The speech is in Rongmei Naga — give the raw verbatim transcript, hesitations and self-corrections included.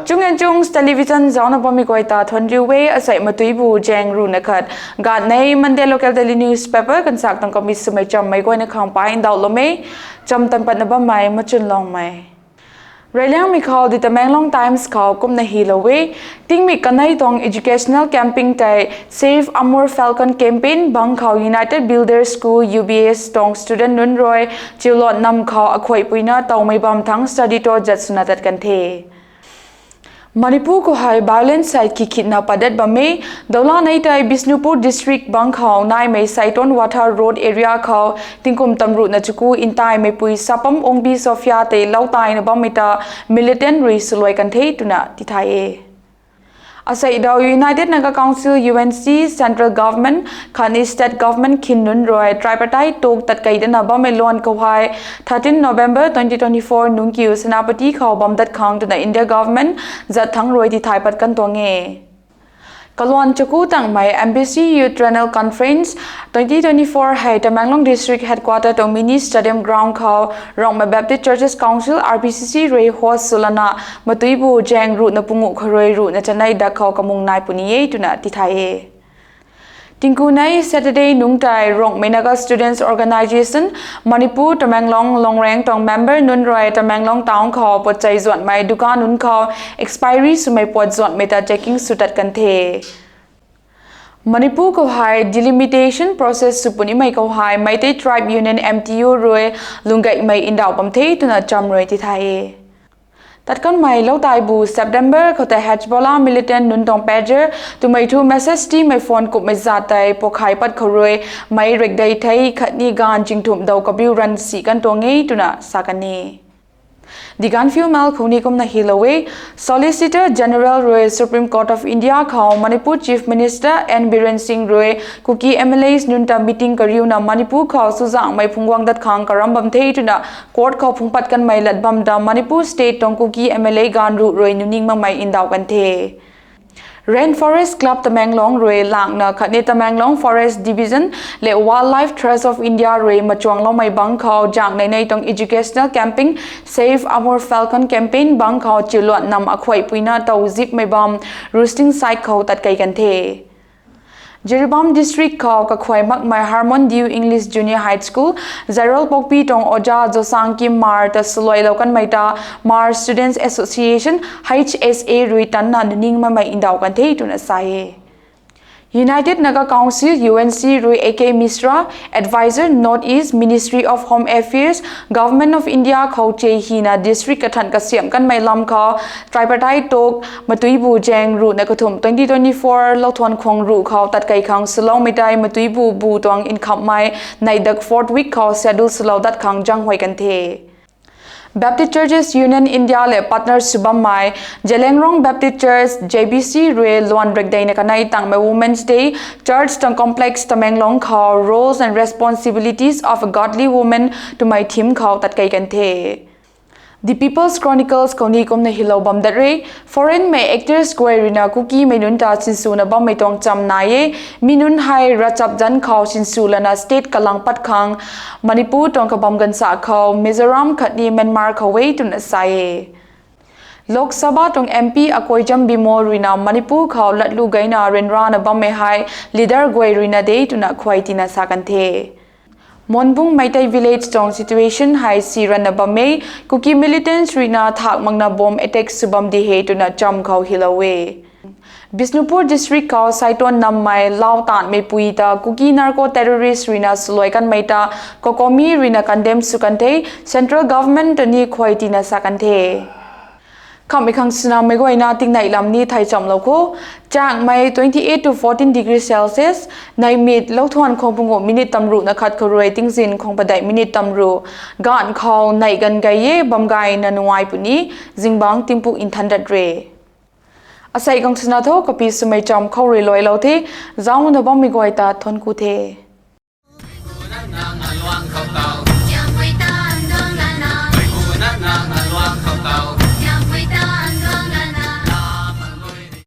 Chung and Chungs Television zaucna bammei guay ta thuanc riu e. Asei matuibu zaeng ruhna khat gatnei Monday local daily newspaper kansak tang kami swmei chammei guayna khang pai ndauhlou e. Cham tan patna bammei Machunlongmei. Reyliangmei khou The Tamenglong Times khou kumna hylou e. Tingmik kanei tuang educational camping tei Save Amur Falcon campaign bang khou United Builders School, U B S tuang student nunc rui chiuluan nam khou akhuaipuina towmei bam thangc study tour zat swna tat kan the. Manipur khou hei violence hei khikhitna padat bam e. Dawla nei tei Bishnupur district bang khou naimei Saiton Watha road area khou tingkum tamruhna chuku ntaimeipui Sapam Ongbi Sophia tei lou taina bammei ta militant rui swluai kan the twna tithay e. Asei daw United Naga Council, U N C, Central Government khatni State Government khin nunc rui tripartite talk tatkei dana bammei luan khou hei thirteen November twenty twenty-four nungc kiu Senapati khou bam dat khang twna India Government zat thangc rui tithay pat kan tuang e. Kaluan chaku tangmei M B C Youth Triennial Conference twenty twenty-four hei Tamenglong District Headquarter tuang Mini Stadium Ground khou Rongmei Baptist Churches Council, R B C C rui host swlana matuibu zaeng ruhna punguh khou rui ruhna chanei dak khou kamung nai puni e twna tithay e. Tingku nei Saturday nungc tei Rongmei Naga Students Organisation, Manipur, Tamenglong, Longreng tuang member nunc rui Tamenglong town khou puatchei zuanmei dukan nunc khou expiry swmei puat zuanmei ta checking sw tat kan the. Manipur khou hei delimitation process sw punimei khou hei Meitei Tribe Union, M T U rui lunggaihmei ndauh bam the twna cham rui tithay e. Tat kanmei lou taibu September khou tei Hezbollah militant nunc tuang pager twmei thu message tiimei phone kupmei zat tei pokhai pat khou rui meic rekdei thei khatni ganv chingthumh daw kabiu ranv si kan tuang e twna sa kan e. The Gaanphiu Mail khou ni kumna hylou e. Solicitor General rui Supreme Court of India khou Manipur Chief Minister N Biren Singh rui Kuki M L As nunc ta meeting kariuna Manipur khou chuzaenghmei phungc guang dat khang karam bam the twna court khou phungc pat kanmei lat bam ta Manipur State tuang Kuki M L A gaanv ruh rui nuning makmei ndauh kan the. Rainforest Club Tamenglong rui langna khatni Tamenglong Forest Division le Wildlife Trust of India rui machuangloumei bang khou zaengnei nei tuang educational camping Save Amur Falcon campaign bang khou chiuluan nam akhuaipuina tow zipmei bam roosting site khou tatkei kan the. Jiribam District khou kakhuai makmei Harmon Dew English Junior High School, Zairalpokpi tuang Oja Josang Kim Hmar ta swluailou kanmei ta Hmar Students Association, H S A rui tanna nuning makmei ndauh kan the twna sa e. United Naga Council, U N C rui A K Mishra, Advisor, North East, Ministry of Home Affairs, Government of India khou che hina district kathan kasiamh kanmei lam khou tripartite talk matuibu zaeng ruhna kathumh twenty twenty-four louthuan khwang ruh khou tatkei khang swloumei tei matuibu bu tuang nkhamhmei neih dak fourth week khou schedule swlou dat khang zaenghuay kan the. Baptist Churches Union India le partner sw bammei Zeliangrong Baptist Church, J B C rui luan rekdeina kanei tangmei Women's Day, Church tuang complex Tamenglong khou Roles and Responsibilities of a Godly Woman twmei theme khou tatkei kan the. The People's Chronicles khou ni kumna hylou bam dat re. Foreignmei actors guay ruina Kukimei nunc ta sinswna bammei tuang cham nai e. Mi nunc hei ravchap zanc khou sinsw lana state kalang pat khang Manipur tuang kabam ganvsa khou Mizoram khatni Myanmar khou e twna sa e. Lok Sabha tuang M P Akoijam Bimol ruina Manipur khou latlu gayna ryanrana bammei hei leader guay ruina de twna khuay tina sa kan the. Monbung Meitei Village tuang situation hei si ranna bam e, Kuki militants ruina thak makna bomb attack sw bam di he twna cham khou hylou e. Bishnupur District khou Saiton nammei lau tanmeipui ta Kuki narco terrorist ruina swluai kanmei ta COCOMI ruina condemn sw kan the, Central Government ta ni khuay tina sa kan the. Khamhmei khang sinamei guayna tingneih lam ni thei chamlou kho. Changmei twenty eight to fourteen degree Celsius, neihmit louthuan khwang punguh minute tamruhna khat khou rui tingzin khwang padeih minute tamruh. Gaanv khou neih ganv gay e, bam gayna nungai puni, zingbangc tingpuk nthan dat re. Asei khang sina tho, kapi swmei cham khou rui luailou the, zauna bammei guay ta thuanc ku the.